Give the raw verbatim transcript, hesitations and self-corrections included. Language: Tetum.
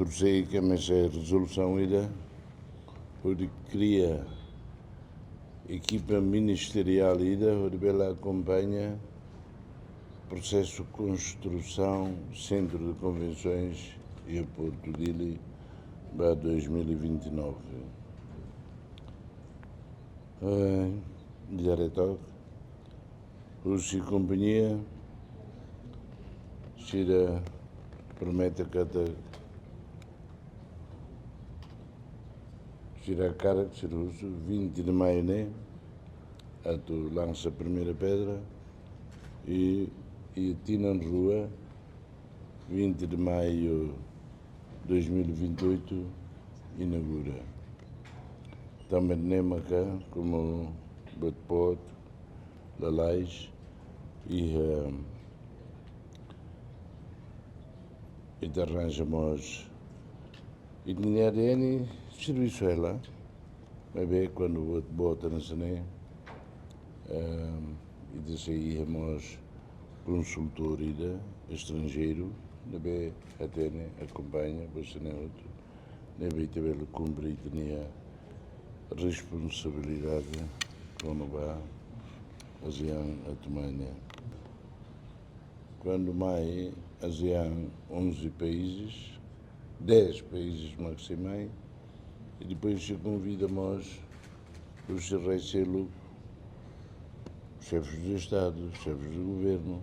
Sei ke mesa rezolusaun ida, hodi kria ekipa ministeriál ida, hodi bele akompaña prosesu konstrusaun Sentru de Konvensoens iha Portu Dili ba dois mil e vinte e nove. Eh, diretór, husi kompañia, sira promete katak sira hakarak, sira husu vinte de maio ne'e atu lansa primeira pedra i, i tinan rua, vinte de maio dois mil e vinte e oito, inaugura. Tanba ne'e maka, komu buat boot, lalais, i, eh, ita arranja mós. I ninia A D N servisu hela, maibé kuandu buat boot hanesan ne'e, ehm, ita sei iha mós konsultór ida estranjeiru, ne'ebé hatene, akompaña, buat sira-ne'e hotu, ne'ebé ita bele kumpre ita-nia responsabilidade kona-ba ASEAN atu mai ne'e. Kuandu mai ASEAN, onze países, dez países mak sei mai, i depois sei konvida mós os rai seluk, xefes de Estado, xefes de governo,